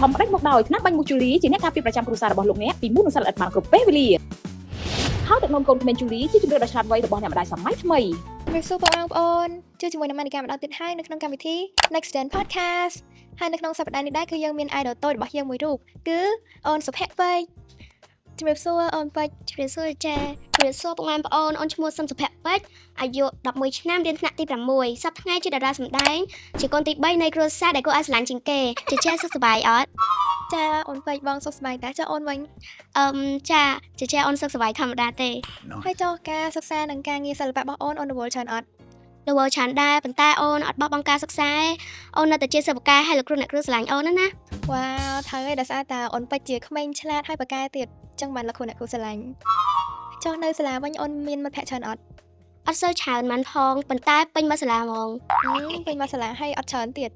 ធម្ភផ្ដាច់មុខដោយថ្នាំបាញ់មូសជូលីជាអ្នកការពារប្រចាំគ្រួសាររបស់លោកអ្នកពីមូសនិងសត្វល្អិតបានគ្រប់ពេលវេលាហើយទឹកនោមកូនក្មេងជូលីជាជម្រើសដ៏ឆ្លាតវៃរបស់អ្នកម្ដាយសម័យថ្មី។ ជំរាបសួរបងប្អូនជួបជាមួយនឹងម៉ានីកាម្ដងទៀតហើយនៅក្នុងកម្មវិធី Next Gen Podcast ហើយនៅក្នុងសប្តាហ៍នេះដែរគឺយើងមាន idol តូចរបស់យើងមួយរូបគឺអូនសុភ័ក្រពេជ្រជំរាបសួរអូនពេជ្រ។ ជំរាបសួរចាជំរាបសួរពុកម៉ែបងប្អូនអូនឈ្មោះសឹមសុភ័ក្រពេជ្រអាយុ11ឆ្នាំរៀនថ្នាក់ទី6សប្តាហ៍ថ្ងៃជាតារាសម្ដែងជាកូនទី3នៃគ្រួសារដែលគួរឲ្យស្រឡាញ់ជាងគេជាចេះសុខសប្បាយអត់? ចាអូនពេជ្របងសុខសប្បាយតាចាអូនវិញ? អឹមចាជាចេះអូនសុខសប្បាយធម្មតាទេ។ ហើយចុះការសិក្សានិងការងារសិល្បៈរបស់អូនអូនរវល់ច្រើនអត់? រវល់ច្រើនដែរប៉ុន្តែអូនអត់បោះបង់ការសិក្សាទេអូននៅតែជាសិស្សពូកែហើយលោកគ្រូអ្នកគ្រូស្រឡាញ់អូនណាណា។ វ៉ាវត្រូវហើយដោយសារតាអូនពេជ្រជាក្មេងឆ្លាតហើយពូកែទៀតចឹងបានលោកគ្រូអ្នកគ្រូស្រឡាញ់ចុះនៅសាលាវិញអូនមានមិត្តភក្តិច្រើនអត់? អត់សូវច្រើនមិនផងប៉ុន្តែពេញមកសាលាហ្មង។ ហឹមពេញមកសាលាហើយអត់ច្រើនទៀត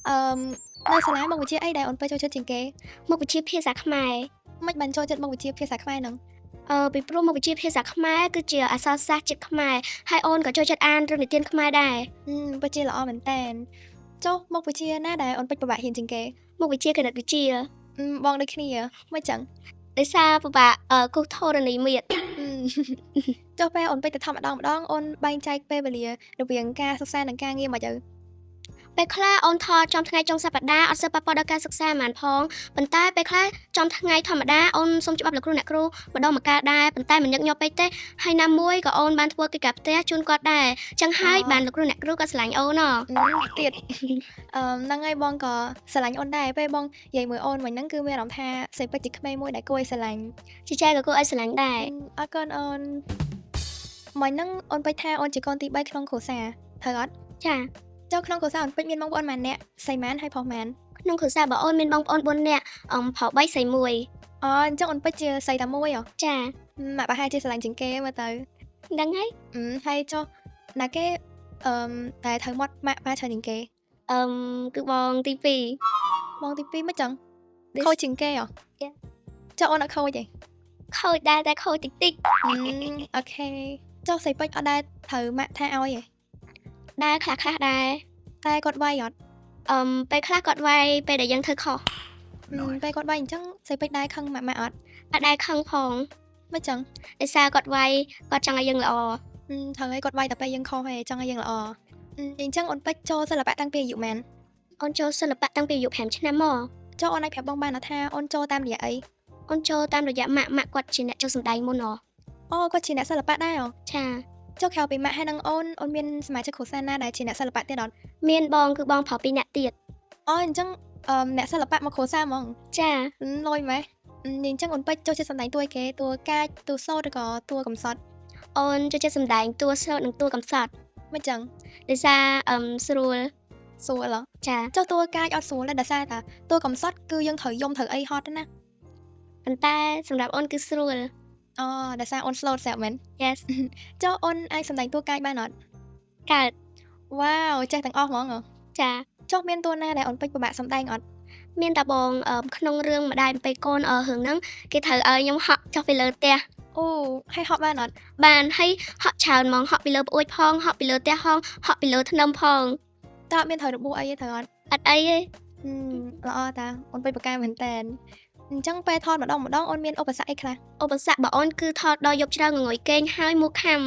អឺមនៅសាលាមុខវិជ្ជាអីដែលអូនពេជ្រចូលចិត្តជាងគេ? មុខវិជ្ជាភាសាខ្មែរ។ មិនបានចូលចិត្តមុខវិជ្ជាភាសាខ្មែរហ្នឹង? អឺពីព្រោះមុខវិជ្ជាភាសាខ្មែរគឺជាអក្សរសាស្ត្រជាតិខ្មែរហើយអូនក៏ចូលចិត្តអានរឿងនិទានខ្មែរដែរ។ ហឹមពិតជាល្អមែនតើចុះមុខវិជ្ជាណាដែលអូនពេជ្រពិបាកហ៊ានជាងគេ? មុខវិជ្ជាគណិតវិទ្យា។ ហឹមបងដូចគ្នាមិនចឹង? ដោយសារពិបាកអឺគូសធរណីមាត្រ។ ហឹមចុះពេលអូនពេជ្រទៅថតម្ដងម្ដងអូនបែងចែកពេលវេលារវាងការសិក្សានិងការងារមកទៅ? ពេលខ្លះអូនថតចំថ្ងៃចុងសប្តាហ៍អត់សូវប៉ះពាល់ដល់ការសិក្សាហ្មងផងប៉ុន្តែពេលខ្លះចំថ្ងៃធម្មតាអូនសុំច្បាប់លោកគ្រូអ្នកគ្រូម្ដងម្កាលដែរប៉ុន្តែមិនញឹកញាប់ពេកទេហើយណាមួយក៏អូនបានធ្វើកិច្ចការផ្ទះជូនគាត់ដែរចឹងហើយបានលោកគ្រូអ្នកគ្រូក៏ស្រឡាញ់អូនណ ហឹមទៀតអឺហ្នឹងហើយបងក៏ស្រឡាញ់អូនដែរពេលបងនិយាយមួយអូនមិញហ្នឹងគឺមានអារម្មណ៍ថាស្រីពេជ្រជាក្មេងមួយដែលគួរឲ្យស្រឡាញ់។ ជីចែក៏គួរឲ្យស្រឡាញ់ដែរ។ អរគុណអូនមិញហ្នឹងអូនពេជ្រថាអូនជាកូនទី3ក្នុងគ្រួសារត្រូវអត់? ចា។ ចុះក្នុងគ្រួសារអូនពេជ្រមានបងប្អូនប៉ុន្មាននាក់ស្រីប៉ុន្មានហើយប្រុសប៉ុន្មាន? ក្នុងគ្រួសាររបស់អូនមានបងប្អូន4នាក់ប្រុស3ស្រី1។ អូអញ្ចឹងអូនពេជ្រជាស្រីតែមួយហ៎? ចា។ ម៉ាក់ប្រហែលជាស្រឡាញ់ជាងគេមើលទៅ។ ដឹងហើយ។ អឺហើយចុះណាគេអឺមតែត្រូវមាត់ម៉ាក់ប៉ាច្រើនជាងគេ? អឹមគឺបងទី2។ បងទី2មិនចឹង? ដូច ខូចជាងគេហ៎? ចា។ ចុះអូនអត់ខូចទេ? ខូចដែរតែខូចតិចតិច។ Okay ចុះស្រីពេជ្រអត់ដែលត្រូវម៉ាក់ថាឲ្យទេ? ដែរខ្លះខ្លះដែរ។ តែគាត់វាយអត់? ពេលខ្លះគាត់វាយពេលដែលយើងធ្វើខុស។ ពេលគាត់វាយអញ្ចឹងស្រីពេជ្រដែរខឹងម៉ាក់ម៉ាក់អត់? អត់ដែរខឹងផង។ មិនចឹង? ដោយសារគាត់វាយគាត់ចង់ឲ្យយើងល្អ។ ត្រូវហើយគាត់វាយតែពេលយើងខុសឯងចង់ឲ្យយើងល្អអញ្ចឹងអូនពេជ្រចូលសិល្បៈតាំងពីអាយុប៉ុន្មាន? អូនចូលសិល្បៈតាំងពីអាយុ5ឆ្នាំមក។ ចុះអូនអាចប្រាប់បងបានអត់ថាអូនចូលតាមរយៈអី? អូនចូលតាមរយៈម៉ាក់ម៉ាក់គាត់ជាអ្នកចូលសម្ដែងមុនហ៎។ អូគាត់ជាអ្នកសិល្បៈដែរហ៎? ចា។ ចុះក្រៅពីម៉ាក់ហើយនឹងអូនអូនមានសមាជិកគ្រួសារណាដែលជាអ្នកសិល្បៈទៀតអត់? មានបងគឺបងប្រុស2នាក់ទៀត។ អូអញ្ចឹងអឺអ្នកសិល្បៈមកគ្រួសារហ្មង? ចា។ លយម៉េះអញ្ចឹងអូនពេជ្រចូលចិត្តសម្ដែងតួអីគេតួកាចតួសោតឬក៏តួកំសត់? អូនចូលចិត្តសម្ដែងតួស្លូតនិងតួកំសត់។ មិនចឹង? ដោយសារស្រួល។ ស្រួលហ៎? ចា។ ចុះតួកាចអត់ស្រួលទេដោយសារតាតួកំសត់គឺយើងត្រូវយំត្រូវអីហត់ណា។ ប៉ុន្តែសម្រាប់អូនគឺស្រួល។ អូដោយសារអូន slow ស្រាប់មែន? Yes. ចុះអូនអាចសម្ដែងតួកាចបានអត់? កើត។ វ៉ាវចេះទាំងអស់ហ្មងហ៎? ចា។ ចុះមានតួណាដែលអូនពេជ្រពិបាកសម្ដែងអត់? មានតាបងក្នុងរឿងម្ដាយអំពីកូនរឿងហ្នឹងគេត្រូវឲ្យខ្ញុំហក់ចុះពីលើផ្ទះ។ អូហើយហក់បានអត់? បានហើយហក់ច្រើនហ្មងហក់ពីលើប្អួយផងហក់ពីលើផ្ទះផងហក់ពីលើធ្នឹមផង។ តើអត់មានត្រូវរបួសអីទេត្រូវអត់? អត់អីទេ។ ល្អតាអូនពេជ្រពូកែមែនតើអញ្ចឹងពេលថតម្ដងម្ដងអូនមានឧបសគ្គអីខ្លះ? ឧបសគ្គរបស់អូនគឺថតដល់យប់ជ្រៅងងុយគេងហើយមួខំ។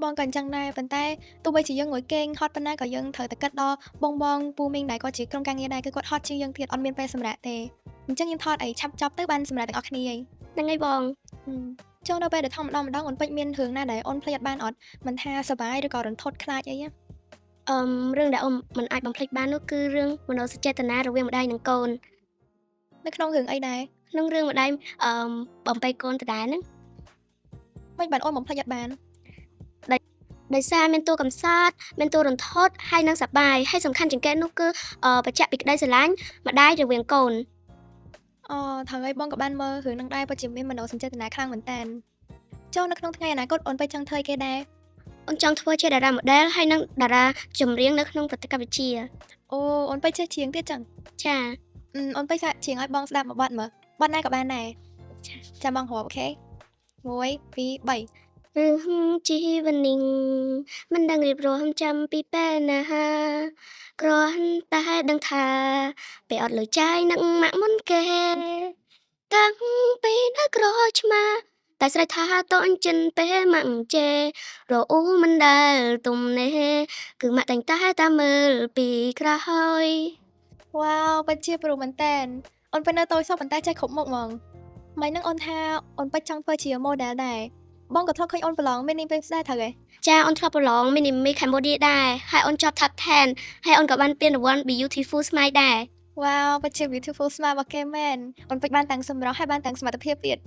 បងក៏អញ្ចឹងដែរប៉ុន្តែទោះបីជាយើងងុយគេងហត់ប៉ុណ្ណាក៏យើងត្រូវតែគិតដល់បងបងពូមីងដែលគាត់ជាក្រុមការងារដែរគឺគាត់ហត់ជាងយើងទៀតអត់មានពេលសម្រាកទេអញ្ចឹងយើងថតអីឆាប់ចប់ទៅបានសម្រាកទាំងអស់គ្នាឯង។ ហ្នឹងហើយបង។ ចូលនៅពេលដែលថតម្ដងម្ដងអូនពេជ្រមានរឿងណាដែលអូនភ្លេចអត់បានអត់មិនថាសប្បាយឬក៏រន្ធត់ខ្លាចអីណា? រឿងដែលអូនមិនអាចបំភ្លេចបាននោះគឺរឿងមនោសញ្ចេតនារវាងម្ដាយនិងកូន។ នៅក្នុងរឿងអីដែរ? ក្នុងរឿងម្ដាយបំពេកូនដដែលហ្នឹង។ មិនបានអូនបំភ្លេចអត់បាន? ដោយសារមានតួកំសត់មានតួរន្ធត់ហើយនិងសប្បាយហើយសំខាន់ជាងគេនោះគឺបញ្ជាក់ពីក្តីស្រឡាញ់ម្ដាយរវាងកូន។ អូត្រូវហើយបងក៏បានមើលរឿងហ្នឹងដែរពិតជាមានមនោសញ្ចេតនាខ្លាំងមែនតើចូលនៅក្នុងថ្ងៃអនាគតអូនពេជ្រចង់ធ្វើអីគេដែរ? អូនចង់ធ្វើជាតារាម៉ូដែលហើយនិងតារាចម្រៀងនៅក្នុងប្រទេសកម្ពុជា។ អូអូនពេជ្រចេះច្រៀងទៀតចឹង? ចា។ អូនពេជ្រសាកច្រៀងឲ្យបងស្ដាប់មួយបទមើលបទណាក៏បានដែរចាំបងរាប់ okay 1 2 3។ រឿងជីវិតនេះមិនដឹងរៀបរាប់ចាំពីពេលណាគ្រាន់តែដឹងថាពេលអត់លុយចាយនឹងម៉ាក់មុនគេតាំងពីនៅក្រឆ្មាតែស្រែកថាតអញ្ចិនពេលម៉ាក់ជេរអ៊ូមិនដែលទំនេរគឺម៉ាក់តែងតែតាមមើលពីក្រោយ វ៉ាវពិតជាព្រោះមែនតើអូនពេជ្រនៅតូចសោះប៉ុន្តែចេះគ្រប់មុខហ្មងមិនហ្នឹងអូនថាអូនពេជ្រចង់ធ្វើជា model ដែរបងក៏ធ្លាប់ឃើញអូនប្រឡង Mini Miss ដែរត្រូវទេ ចាអូនធ្លាប់ប្រឡង Mini Miss Cambodia ដែរហើយអូនជាប់ Top 10ហើយអូនក៏បានពានរង្វាន់ Beautiful Smile ដែរ វ៉ាវពិតជា beautiful smile របស់គេមែនអូនពេជ្របានទាំងសម្រស់ហើយបានទាំងសមត្ថភាពទៀត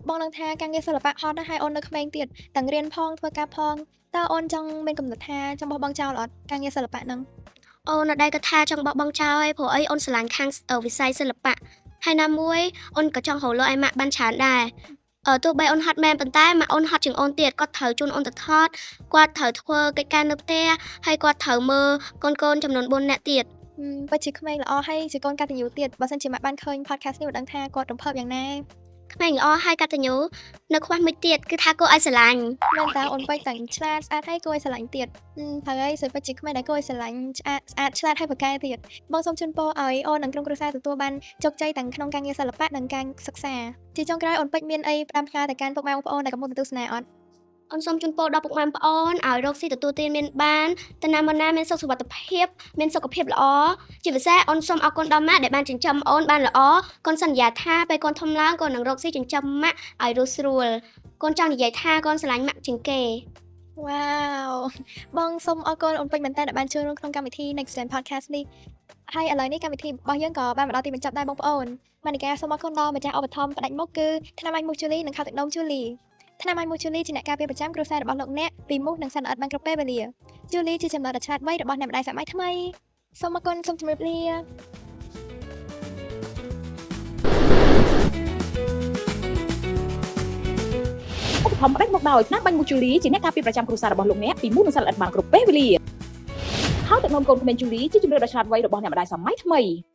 បងនឹងថាការងារសិល្បៈហត់ណាស់ហើយអូននៅក្មេងទៀតទាំងរៀនផងធ្វើការផងតើអូនចង់មានកំណត់ថាចង់បោះបង់ចោលអត់ការងារសិល្បៈហ្នឹង អូនអត់ដែរគាត់ថាចង់បោះបង់ចោលឯងព្រោះអីអូនស្រឡាញ់ខាងវិស័យសិល្បៈហើយណាមួយអូនក៏ចង់រកលុយឲ្យម៉ាក់បានច្រើនដែរទោះបីអូនហត់មែនប៉ុន្តែម៉ាក់អូនហត់ជាងអូនទៀតគាត់ត្រូវជូនអូនទៅថតគាត់ត្រូវធ្វើកិច្ចការនៅផ្ទះហើយគាត់ត្រូវមើលកូនកូនចំនួន4នាក់ទៀត ហឹមពិតជាក្មេងល្អហើយជាកូនកតញ្ញូទៀតបើសិនជាម៉ាក់បានឃើញ podcast នេះមិនដឹងថាគាត់រំភើបយ៉ាងណា ក្មេងល្អហើយកតញ្ញូនៅខ្វះមួយទៀតគឺថាគួរឲ្យស្រឡាញ់ មែនតើអូនពេជ្រទាំងឆ្លាតស្អាតហើយគួរឲ្យស្រឡាញ់ទៀតត្រូវហើយស្រីពេជ្រជាក្មេងដែលគួរឲ្យស្រឡាញ់ឆ្អាតស្អាតឆ្លាតហើយពូកែទៀតបងសូមជូនពរឲ្យអូននិងក្រុមគ្រួសារទទួលបានជោគជ័យទាំងក្នុងការងារសិល្បៈនិងការសិក្សាជាចុងក្រោយអូនពេជ្រមានអីផ្ដាំផ្ញើទៅកាន់ពុកម៉ែបងប្អូនដែលកំពុងទស្សនាអត់ អូនសូមជូនពរដល់ពុកម៉ែបងប្អូនឲ្យរកស៊ីទទួលទានមានបានទៅណាមកណាមានសុខសុវត្ថិភាពមានសុខភាពល្អជាពិសេសអូនសូមអរគុណដល់ម៉ាក់ដែលបានចិញ្ចឹមអូនបានល្អកូនសន្យាថាពេលកូនធំឡើងកូននឹងរកស៊ីចិញ្ចឹមម៉ាក់ឲ្យរស់ស្រួលកូនចង់និយាយថាកូនស្រឡាញ់ម៉ាក់ជាងគេ វ៉ាវបងសូមអរគុណអូនពេជ្រមែនតើដែលបានចូលរួមក្នុងកម្មវិធី Next Gen Podcast នេះហើយឥឡូវនេះកម្មវិធីរបស់យើងក៏បានមកដល់ទីបញ្ចប់ដែរបងប្អូនម៉ានិកាសូមអរគុណដល់ម្ចាស់ឧបត្ថម្ភផ្ដាច់មុខគឺថ្នាំបាញ់មូសជូលីនិងខោទឹកនោមជូលីថ្នាំបាញ់មូសជូលីជាអ្នកការពារប្រចាំគ្រួសាររបស់លោកអ្នកពីមូសនិងសត្វល្អិតបានគ្រប់ពេលវេលាជូលីជាចំណុចដ៏ឆ្លាតវៃរបស់អ្នកម្ដាយសម័យថ្មីសូមអរគុណសូមជម្រាបលា ឧបត្ថម្ភផ្ដាច់មុខដោយថ្នាំបាញ់មូជូលីជាអ្នកការពារប្រចាំគ្រួសាររបស់លោកអ្នកពីមូសនិងសត្វល្អិតបានគ្រប់ពេលវេលាហើយទឹកនោមកូនក្មេងជូលីជាជម្រើសដ៏ឆ្លាតវៃរបស់អ្នកម្ដាយសម័យថ្មី។